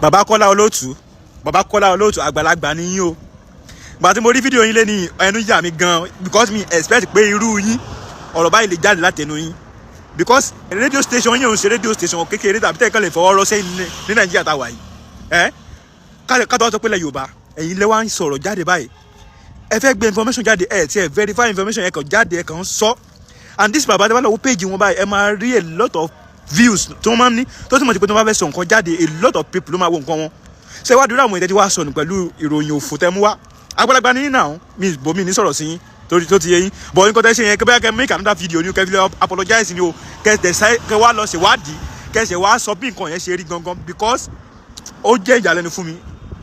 Bàbá Kọ́lá Olóòtú, bàbá Kọ́lá Olóòtú, àgbàlagbà ni yín o. Gbà tí mo rí fídíò yín lé ní, ẹnu yà mí gan, because mi expect pé irú yín, ọ̀rọ̀ báyìí lè jáde látẹnu yín, because radio station yín ò ń ṣe radio station kékeré tàbí tẹ̀kan lè fọwọ́ rọ́ sẹ́yìn ní Nàìjíríà tá a wà yìí. Ẹ ká tó wá sọ pé ilẹ̀ Yorùbá, ẹ̀yin lẹ wá ń sọ̀rọ̀ jáde báyìí. Ẹ fẹ́ gbé information jáde, ẹ tí ẹ verify information yẹn, kàn jáde, ẹ kàn ń sọ. And this baba, tẹ́ bá lọ wo page wọn báyìí, ẹ máa rí a lot of views tí wọ́n máa ń ní, tó túmọ̀ sí pé tí wọ́n bá fẹ́ sọ nǹkan jáde, a lot of people ló máa wo nǹkan wọn. Ṣé wàá dúró àwọn ìtẹ́tí wàá sọnù pẹ̀lú ìròyìn òfò tẹ́ mú wá? Àgbàlagbà ní náà, mi bò mí ní sọ̀rọ̀ sí yín torí tó ti yé yín bọ̀. Nǹkan tẹ́ ṣe yẹn, kẹ́ kẹ́ make another video ní o, kẹ́ fi lọ apologize ni o, kẹ́ tẹ̀ kẹ́ wá lọ ṣèwádìí, kẹ́ ṣe wá sọ bí nǹkan yẹn ṣe rí gangan, because ó jẹ́ ìyàlẹ́nu fún mi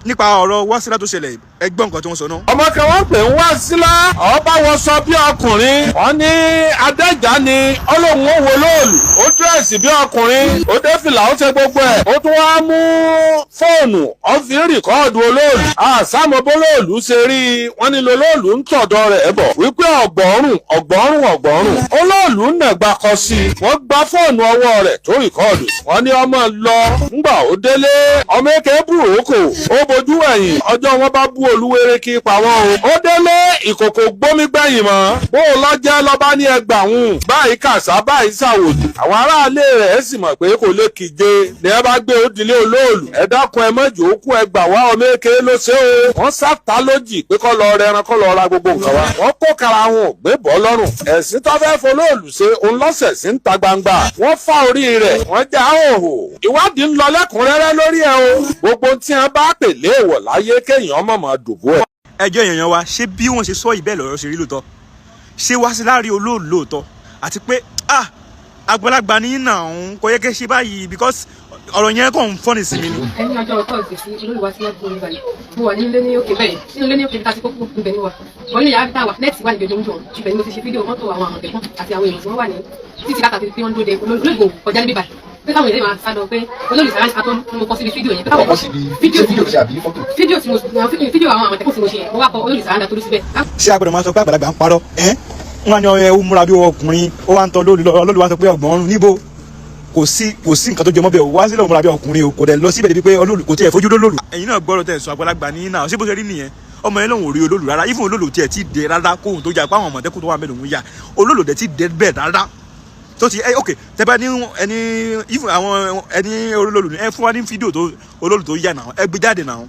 nípa ọ̀rọ̀ Wásílà tó ṣẹlẹ̀. Ẹ gbọ́ nǹkan tí wọ́n sọ náà. Ọmọ kan wọ́n pè ń Wásílà, ọba wọn sọ bí ọkùnrin. Wọ́n ní adẹ́jà ni ọlọ́run, ó wo lóòlù, ó dress bí ọkùnrin, ó dé fìlà, ó ṣe gbogbo ẹ̀, ó tún wá mú fóònù, ó fi ń record olóòlù. Àsámọ́ bólóòlù ṣe rí i. Wọ́n ní lolóòlù ń tọ̀dọ̀ rẹ̀ bọ̀ wípé ọ̀gbọ́rùn, ọ̀gbọ́rùn, ọ̀gbọ́rùn. Olóòlù nàgbà kọ sí i, wọ́n gba fóònù ọwọ́ rẹ̀ tó record. Wọ́n ní ọmọ lọ. Ńgbà ó délé, ọmọ èké búròkò, ó bojú ẹ̀yìn. Ọjọ́ wọn bá bú olúwere kí pa wọ́n o. Ó délé, ìkòkò gbómi gbẹ̀yìn mọ́. Bó o lọ́jẹ́ lọ́ba ní ẹgbàún báyìí, kàṣá báyìí ṣàwòdì. Àwọn aráalé rẹ̀ sì mọ̀ pé kò lè kíje ní ẹ bá gbé òdìlé olóòlù. Ẹ dákun, ẹ mọ̀jọ́ ó kú, ẹ gbà wá, ọmọ èké ló ṣe o. Wọ́n sáta lójì pé kọ́ lọ rẹran, kọ́ lọ ra gbogbo nǹkan wa. Wọ́n kó kara wọn ò gbé bọ́ lọ́rùn. Ẹ̀sìn tó fẹ́ folóòlù ṣe òun lọ́sẹ̀ sí ń ta gbangba. Wọ́n fá orí rẹ̀, wọ́n já òhò. Ìwádìí ń lọ lẹ́kùnrẹ́rẹ́ lórí ẹ̀ o. Gbogbo tí wọ́n bá pè léèwọ̀ láyé, kéèyàn mọ̀mọ́ dòbó ẹ̀. Ẹjọ́ èèyàn wa, ṣé bí wọ́n ṣe sọ yìí bẹ́ẹ̀ lọ́rọ̀ ṣe rí lóòótọ́? Ṣé Wásílà rí olóòlù lóòótọ́? Àti pé, ah, àgbàlagbà ní náà ń kò yẹ kẹ́ ṣe báyìí, because ọ̀rọ̀ yẹn kàn ń funny sí mi ni. Ẹni ọjọ́ Thursday sí olórí wa síwájú orí balẹ̀, mo wà nílé ní òkè bẹ́ẹ̀, nínú ilé ní òkè tá a ti kókó ibẹ̀ ni wà wọ́n ní yàrá tá a wà, net wà níbi ojú ibẹ̀ ni mo ti ṣe fídíò mọ́tò àwọn Àmọ̀tẹ́kùn àti àwọn èrò tí wọ́n wà ní títí látàkì tí wọ́n ń dóde olóògbò kọjá níbí báyìí, pé káwọn èèyàn máa sá lọ, pé olórí sàrán àtọ́ mo kọ síbi fídíò yẹn pé káwọn Ọkọ síbi fídíò. Ṣé fídíò ṣe àbí fọ́tò? Fídíò tí mo fídíò àwọn Àmọ̀tẹ́kùn tí mo ṣe yẹn, mo wá kọ olórí sàrán àtọ́ síbẹ̀. Ṣé a gbọ́dọ̀ máa sọ pé àgbàlagbà ń parọ́ ẹ́? Wọ́n á ní ẹ ó múra bí ọkùnrin, ó wá ń tọ́ lórí lọ́lọ́, wá sọ pé ọgbọ̀n ọ̀run níbo? Kò sí nǹkan tó jẹ mọ́ bẹ́ẹ̀ o. Wá sílẹ̀, múra bí ọkùnrin o, kò dẹ̀ lọ síbẹ̀ débi pé olóòlù kò tiẹ̀ fojú lólòlù. Ẹ̀yin náà gbọ́dọ̀ tẹ̀ sọ, àgbàlagbà ní náà, ṣé bó ṣe rí nìyẹn? Ọmọ yẹn lòun ò rí olóòlù rárá, even olóòlù tiẹ̀ ti dé rárá kóhun tó jà pé àwọn Àmọ̀tẹ́kùn tó wà mẹ́lòó ń yà, olóòlù dẹ̀ ti dé bẹ́ẹ̀ rárá tó ti ẹ. Ok, tẹ́bá ní ẹni, even àwọn ẹni olóòlù ní, ẹ fún wa ní fídíò tó olóòlù tó yà náà, ẹ gbé jáde náà.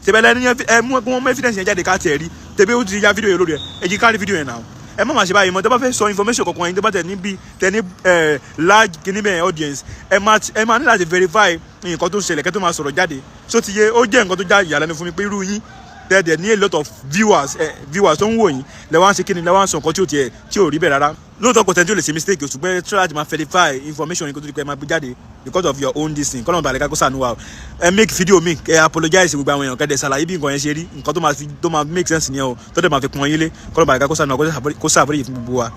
Tẹ́bẹ̀ lẹ́ni ẹ mú ẹ mú evidence yẹn jáde ká tiẹ̀ rí. Tẹ́bẹ̀ ó ti ya fídíò yẹn lórí ẹ, ẹ jí ká rí fídíò yẹn náà. Ẹ má máa ṣe báyìí mọ́. Tẹ́ bá fẹ́ sọ information kankan yín, tẹ́ bá tẹ̀ níbi tẹ̀ ní ẹ large kìíní bẹ́ẹ̀ audience, ẹ máa ní láti verify nǹkan tó ń ṣẹlẹ̀ kẹ́ tó máa sọ̀rọ̀ jáde. So ti yé, ó jẹ́ nǹkan tó já ìyàlẹ́nu fún mi pé irú yín tẹ́ dẹ̀ ní a lot of viewers, viewers tó ń wò yín, lẹ wá ń ṣe kíni, lẹ wá ń sọ nǹkan tí ò tiẹ̀ tí ò rí bẹ́ẹ̀ rárá. Lóòótọ́, kò tẹ́ tí ò lè ṣe mistake, ṣùgbọ́n ẹ try láti máa verify information yín kó tó di pé ẹ máa gbé jáde because of your own this thing. Kọ́nà balẹ̀ ká kó sànú wa o. Ẹ make video mi, ẹ apologize gbogbo àwọn èèyàn, kẹ́ dẹ̀ ṣàlàyé bí nǹkan yẹn ṣe rí. Nǹkan tó máa fi tó máa make sense nìyẹn o, tó dẹ̀ máa fi pọ́n yín lé. Kọ́nà balẹ̀ ká kó sànú wa, kó ṣàforíjì fún gbogbo wa.